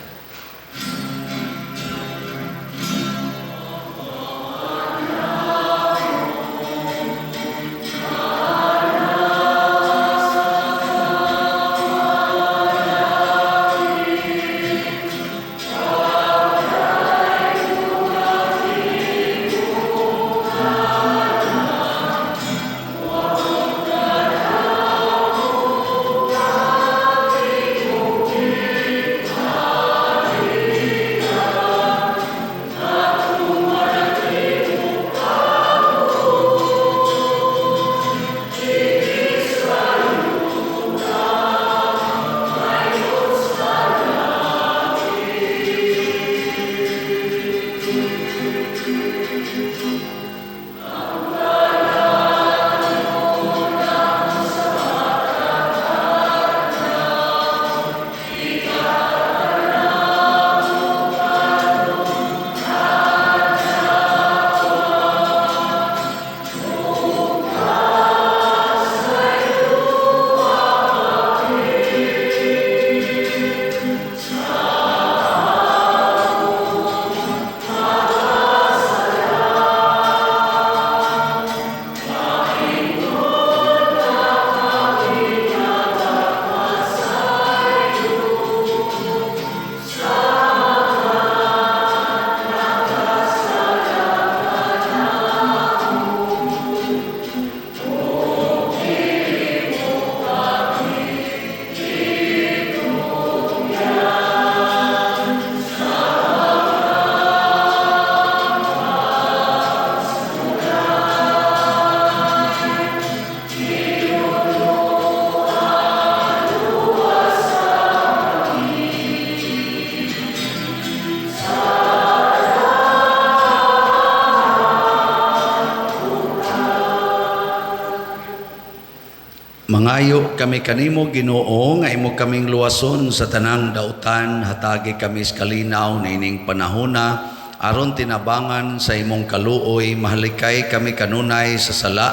Speaker 1: Mangayo kami kanimo, Ginoo, nga imo kaming luwason sa tanang dautan, hatagi kami sa kalinaw niining panahona aron tinabangan sa imong kaluoy mahalikay kami kanunay sa sala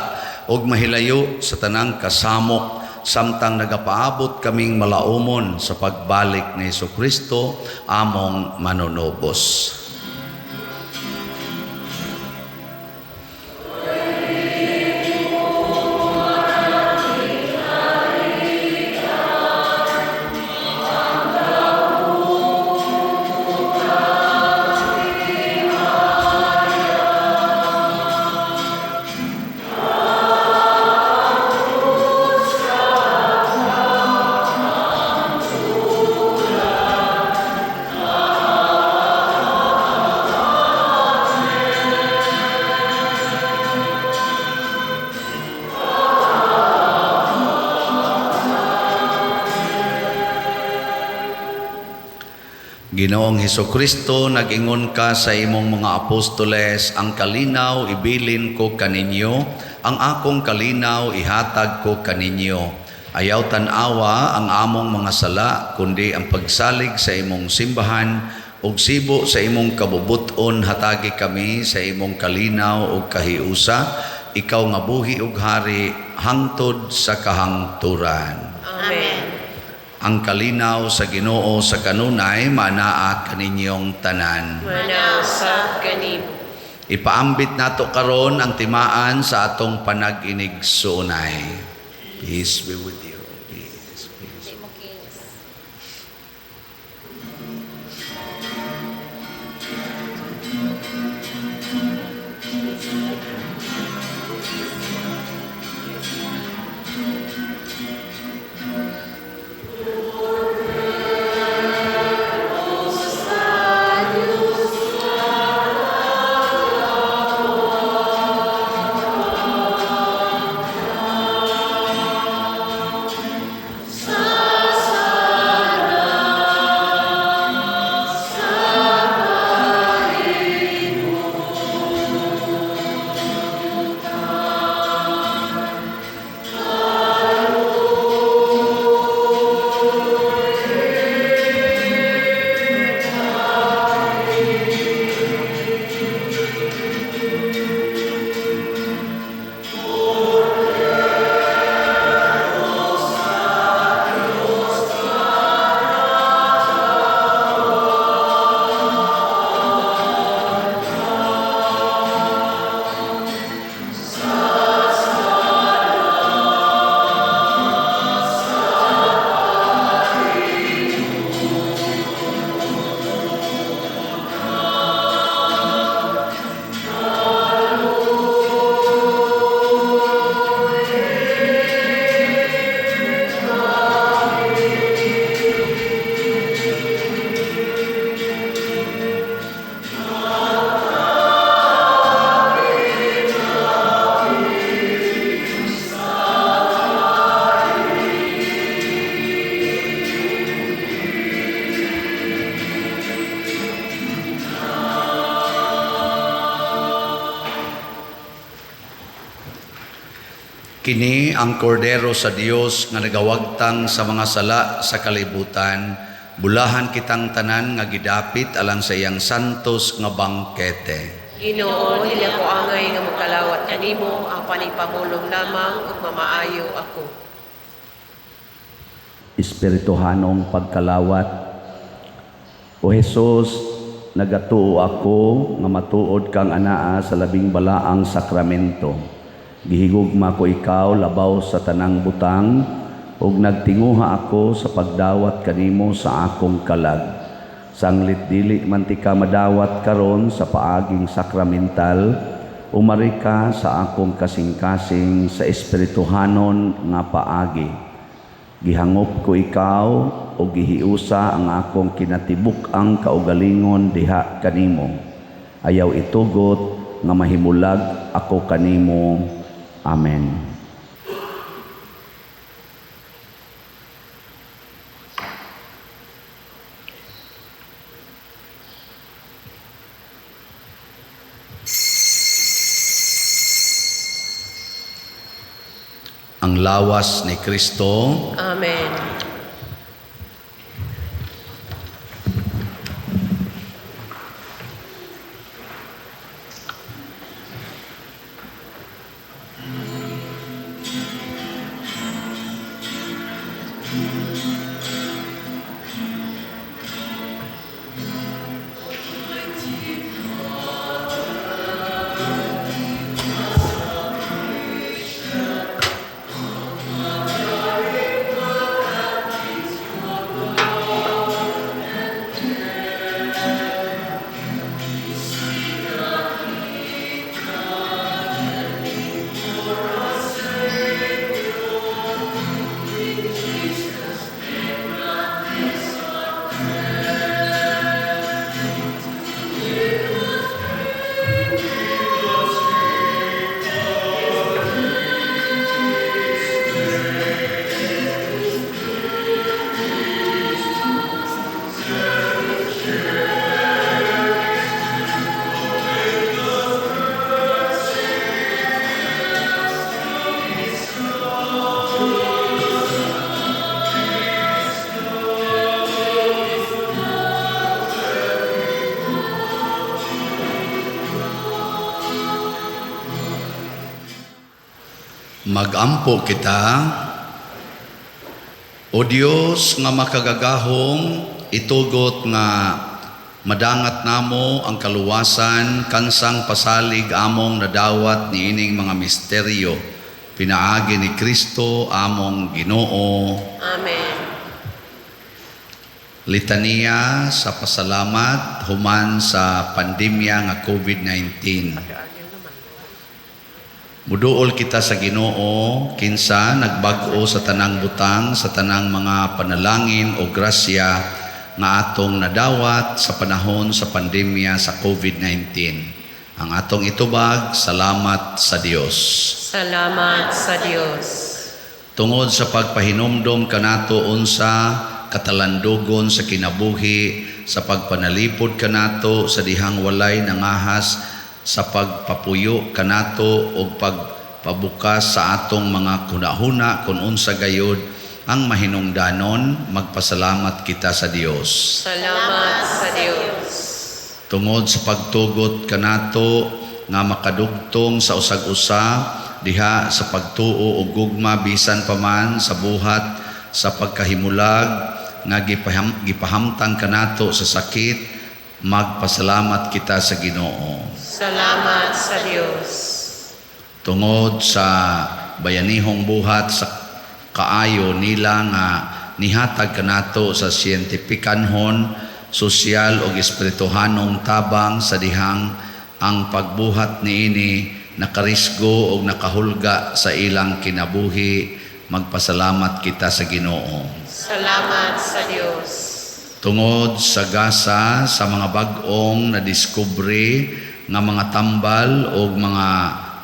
Speaker 1: ug mahilayo sa tanang kasamok samtang nagapaabot kaming malaumon sa pagbalik ni Kristo among manunubos. Ginoong Hesukristo, nag-ingon ka sa imong mga apostoles, "Ang kalinaw ibilin ko kaninyo, ang akong kalinaw ihatag ko kaninyo." Ayaw tan-awa ang among mga sala, kundi ang pagsalig sa imong simbahan, ug sibo sa imong kabubuton hatagi kami sa imong kalinaw ug kahiusa, ikaw nga buhi ug hari hangtod sa kahangturan.
Speaker 2: Amen.
Speaker 1: Ang kalinaw sa Ginoo sa kanunay manaa kaninyong tanan.
Speaker 2: Manaa usab kanimo.
Speaker 1: Ipaambit nato karon ang timaan sa atong panag-inigsuonay. Peace be with you. Peace, peace. Kini ang kordero sa Dios nga nagawagtang sa mga sala sa kalibutan. Bulahan kitang tanan nga gidapit alang sa iyang santos nga bangkete.
Speaker 2: Ginoo, dili ako angay nga mokalawat kanimo, apan ipamulong lamang ug mamaayo ako.
Speaker 1: Espirituhanong pagkalawat. O Jesus, nagatuo ako nga matuod kang anaa sa labing balaang sakramento. Gihigugma ko ikaw labaw sa tanang butang ug nagtinguha ako sa pagdawat kanimo sa akong kalag. Sanglit dili man tika madawat karon sa paaging sakramental, umari ka sa akong kasing-kasing sa espirituhanon nga paagi. Gihangop ko ikaw o gihiusa ang akong kinatibuk-ang kaugalingon diha kanimo. Ayaw itugot nga mahimulag ako kanimo. Amen. Ang lawas ni Kristo.
Speaker 2: Amen.
Speaker 1: Magampo kita. O Dios nga makagagahom, itugot nga madangat namo ang kaluwasan kansang pasalig among nadawat niining mga misteryo pinaagi ni Kristo among Ginoo.
Speaker 2: Amen.
Speaker 1: Litaniya sa pasalamat human sa pandemya nga COVID-19. Muduol kita sa Ginoo kinsa nagbag-o sa tanang butang sa tanang mga panalangin o grasya nga atong nadawat sa panahon sa pandemya sa COVID-19. Ang atong itubag, salamat sa Dios.
Speaker 2: Salamat sa Dios.
Speaker 1: Tungod sa pagpahinumdom kanato unsa katalandugon sa kinabuhi, sa pagpanalipod kanato sa dihang walay nangahas, sa pagpapuyo kanato og pagpabukas sa atong mga hunahuna kung unsa gayud ang mahinungdanon, magpasalamat kita sa Dios.
Speaker 2: Salamat sa Dios.
Speaker 1: Tungod sa pagtugot kanato nga makadugtong sa usag-usa diha sa pagtuo og gugma bisan pa man sa buhat sa pagkahimulag nga gipahamtang kanato sa sakit, magpasalamat kita sa Ginoo.
Speaker 2: Salamat sa Dios.
Speaker 1: Tungod sa bayanihong buhat sa kaayo nila nga nihatag kanato sa siyentipikanhon, sosyal ug espirituhanong tabang sa dihang ang pagbuhat niini nakarisgo og nakahulga sa ilang kinabuhi, magpasalamat kita sa Ginoo.
Speaker 2: Salamat sa Dios.
Speaker 1: Tungod sa gasa sa mga bag-ong nadiskubre nga mga tambal o mga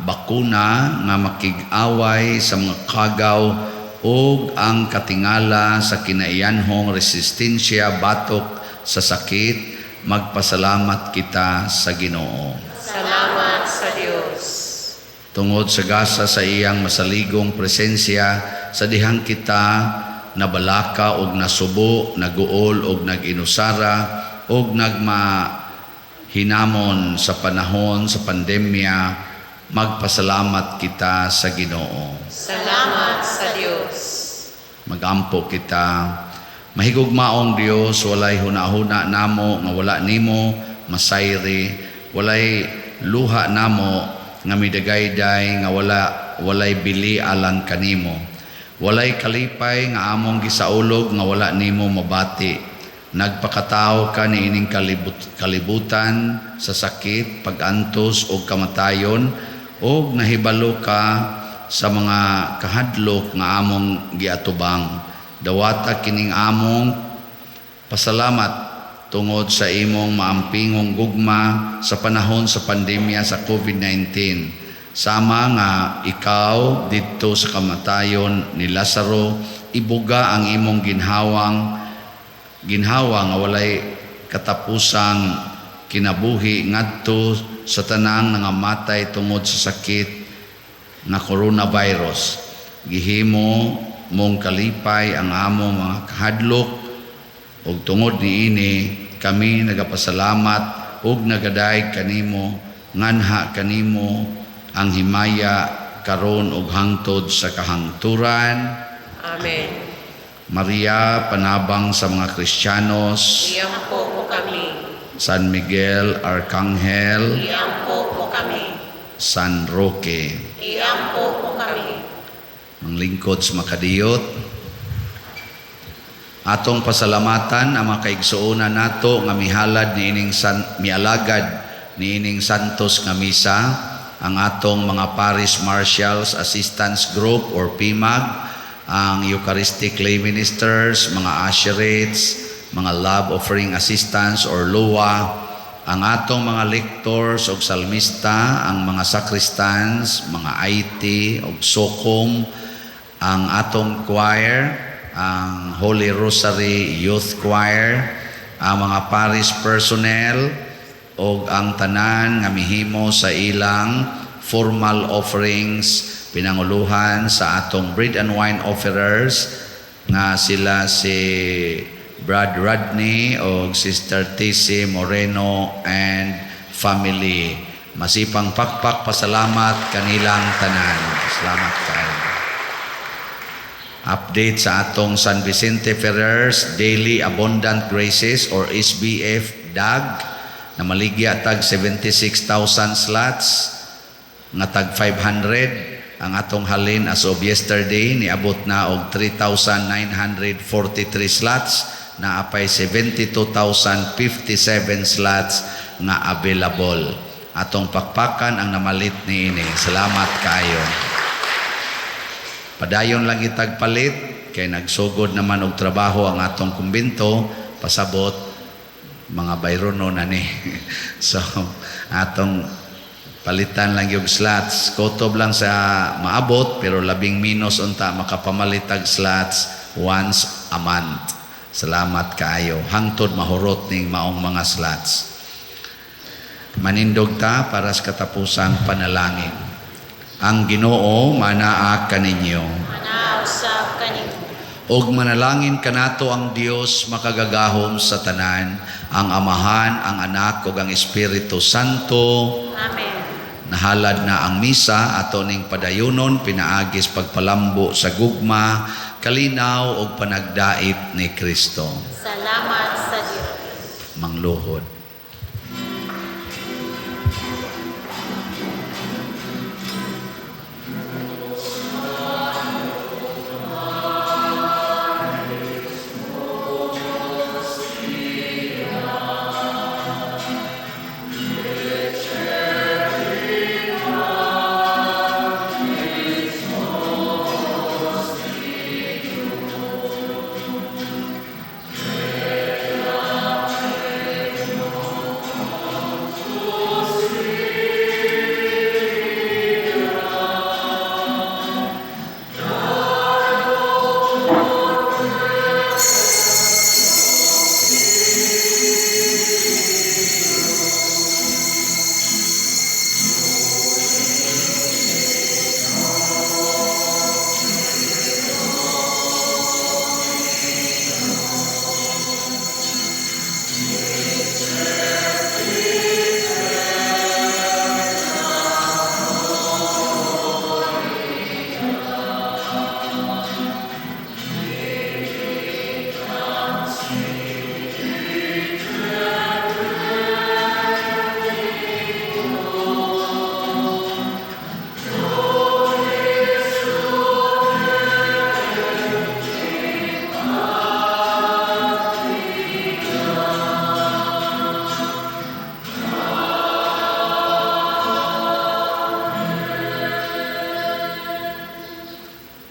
Speaker 1: bakuna nga makig-away sa mga kagaw ug ang katingala sa kinaiyanhong resistensya batok sa sakit, magpasalamat kita sa Ginoo.
Speaker 2: Salamat sa Dios.
Speaker 1: Tungod sa gasa sa iyang masaligong presensya sa dihang kita nabalaka og nasubo, naguol og nag-inusara og nagmahinamon sa panahon sa pandemya, magpasalamat kita sa Ginoo.
Speaker 2: Salamat sa Dios.
Speaker 1: Magampo kita. Mahigugmaong Dios, walay hunahuna namo nga wala nimo masayri, walay luha namo nga midagayday nga walay bili alang kanimo. Walay kalipay nga among gisaulog nga wala nimo mabati. Nagpakatao ka niining kalibutan sa sakit, pagantos og kamatayon, og nahibalo ka sa mga kahadlok nga among giatubang. Dawata kining among pasalamat tungod sa imong maampingong gugma sa panahon sa pandemya sa COVID-19. Sama nga ikaw didto sa kamatayon ni Lazaro, ibuga ang imong ginhawa nga walay katapusang kinabuhi ngadto sa tanang nangamatay tungod sa sakit nga coronavirus. Gihimo mong kalipay ang among mga kahadlok ug tungod niini kami nagapasalamat ug nagadayeg kanimo. Nganha kanimo ang himaya karon ug hangtod sa kahangturan.
Speaker 2: Amen.
Speaker 1: Maria, panabang sa mga Kristiyanos.
Speaker 2: Iampo mo kami.
Speaker 1: San Miguel Arcangel.
Speaker 2: Iampo mo kami.
Speaker 1: San Roque.
Speaker 2: Iampo mo kami.
Speaker 1: Manglingkod sa makadiyot. Atong pasalamatan ang mga kaigsuonan nato nga mihalad niining san, mialagad niining santos nga misa, ang atong mga Parish Marshals Assistance Group or PMAG, ang Eucharistic Lay Ministers, mga usherates, mga Love Offering Assistants or LOA, ang atong mga lectors ug salmista, ang mga sacristans, mga IT ug SOCOM, ang atong choir, ang Holy Rosary Youth Choir, ang mga parish personnel ug ang tanan nga mihimo sa ilang formal offerings, pinanguluhan sa atong bread and wine offerers nga sila si Brad Rodney o Sister TC Moreno and family. Masipang pakpak pasalamat kanilang tanan. Salamat kayo. Update sa atong San Vicente Ferrer's Daily Abundant Graces or SBF DAG na maligya tag 76,000 slots nga tag 500 ang atong halin. As of yesterday, niabot na og 3,943 slots na apay 72,057 slots nga available. Atong pakpakan ang namalit niini. Salamat kaayo. Padayon lang itag palit kay nagsugod naman og trabaho ang atong kumbento, pasabot mga bayrono na ni. So atong palitan lang yung slots. Kutob lang sa maabot, pero labing minus unta makapamalit og slots once a month. Salamat kaayo. Hangtod mahurot ning maong mga slots. Manindog ta para sa katapusang panalangin. Ang Ginoo manaa kaninyo.
Speaker 3: Manaa usab kanimo.
Speaker 1: Og manalangin kanato ang Dios makagagahom sa tanan, ang Amahan, ang Anak ug ang Espiritu Santo.
Speaker 3: Amen.
Speaker 1: Nahalad na ang misa, ato ning padayunon pinaagis pagpalambo sa gugma, kalinaw ug panagdait ni Kristo.
Speaker 3: Salamat sa Dios.
Speaker 1: Mangluhod.